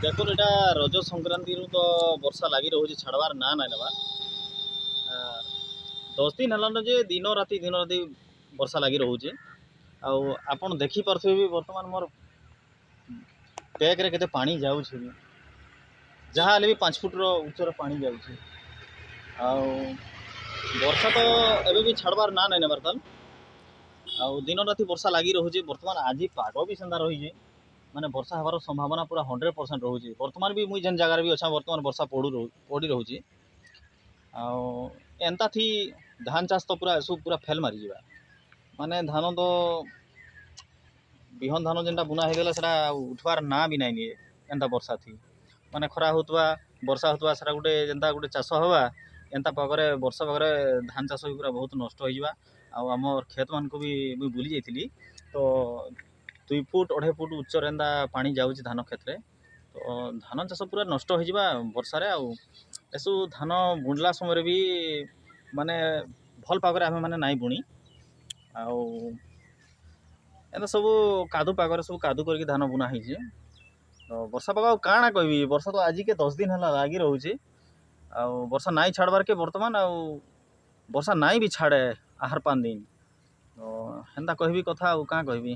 ଦେଖୁନ୍, ଏଇଟା ରଜ ସଂକ୍ରାନ୍ତିରୁ ତ ବର୍ଷା ଲାଗି ରହୁଛି, ଛାଡ଼ବାର ନା ନାଇଁ ନେବା। 10 ଦିନ ହେଲାନ ଯେ ଦିନ ରାତି ଦିନ ରାତି ବର୍ଷା ଲାଗି ରହୁଛି। ଆଉ ଆପଣ ଦେଖିପାରୁଥିବେ ବି, ବର୍ତ୍ତମାନ ମୋର ବ୍ୟାଗ୍ରେ କେତେ ପାଣି ଯାଉଛି ବି। ଯାହା ହେଲେ ବି 5 ଫୁଟର ଉଚ୍ଚର ପାଣି ଯାଉଛି। ଆଉ ବର୍ଷା ତ ଏବେ ବି ଛାଡ଼ବାର ନା ନାଇଁ ନେବାର ତାଲ୍। ଆଉ ଦିନ ରାତି ବର୍ଷା ଲାଗି ରହୁଛି। ବର୍ତ୍ତମାନ ଆଜି ପାଗ ବି ସେନ୍ତା ରହିଛି, ମାନେ ବର୍ଷା ହେବାର ସମ୍ଭାବନା ପୁରା 100% ରହୁଛି। ବର୍ତ୍ତମାନ ବି ମୁଇଁ ଯେନ୍ ଜାଗାରେ ବି ଅଛେ, ବର୍ତ୍ତମାନ ବର୍ଷା ପଡ଼ି ରହୁଛି। ଆଉ ଏନ୍ତା ଥି ଧାନ ଚାଷ ତ ପୁରା ଏସବୁ ପୁରା ଫେଲ୍ ମାରିଯିବା। ମାନେ ଧାନ ତ ବିହନ ଧାନ ଯେନ୍ଟା ବୁନା ହେଇଗଲା, ସେଟା ଆଉ ଉଠବାର ନାଁ ବି ନାଇଁ ନିଏ ଏନ୍ତା ବର୍ଷା ଥି। ମାନେ ଖରା ହଉଥିବା, ବର୍ଷା ହଉଥିବା, ସେଟା ଗୋଟେ ଯେନ୍ତା ଗୋଟେ ଚାଷ ହେବା। ଏନ୍ତା ପାଗରେ, ବର୍ଷା ପାଗରେ ଧାନ ଚାଷ ବି ପୁରା ବହୁତ ନଷ୍ଟ ହେଇଯିବା। ଆଉ ଆମର୍ କ୍ଷେତମାନଙ୍କୁ ବି ମୁଇଁ ବୁଲି ଯାଇଥିଲି ତ, 2 ଫୁଟ 2.5 ଫୁଟ ଉଚ୍ଚରେ ଏନ୍ତା ପାଣି ଯାଉଛି ଧାନ କ୍ଷେତରେ। ତ ଧାନ ଚାଷ ପୁରା ନଷ୍ଟ ହେଇଯିବା ବର୍ଷାରେ। ଆଉ ଏସବୁ ଧାନ ବୁଣିଲା ସମୟରେ ବି ମାନେ ଭଲ୍ ପାଗରେ ଆମେ ମାନେ ନାଇଁ ବୁଣି। ଆଉ ଏନ୍ତା ସବୁ କାଦୁ ପାଗରେ ସବୁ କାଦୁ କରିକି ଧାନ ବୁଣା ହେଇଛି। ତ ବର୍ଷା ପାଗ ଆଉ କାଣା କହିବି? ବର୍ଷା ତ ଆଜିକେ 10 ଦିନ ହେଲା ଲାଗି ରହୁଛି। ଆଉ ବର୍ଷା ନାଇଁ ଛାଡ଼ବାର୍କେ ବର୍ତ୍ତମାନ, ଆଉ ବର୍ଷା ନାଇଁ ବି ଛାଡ଼େ ଆହାର 5 ଦିନ ତ ହେନ୍ତା କହିବି କଥା। ଆଉ କାଁ କହିବି?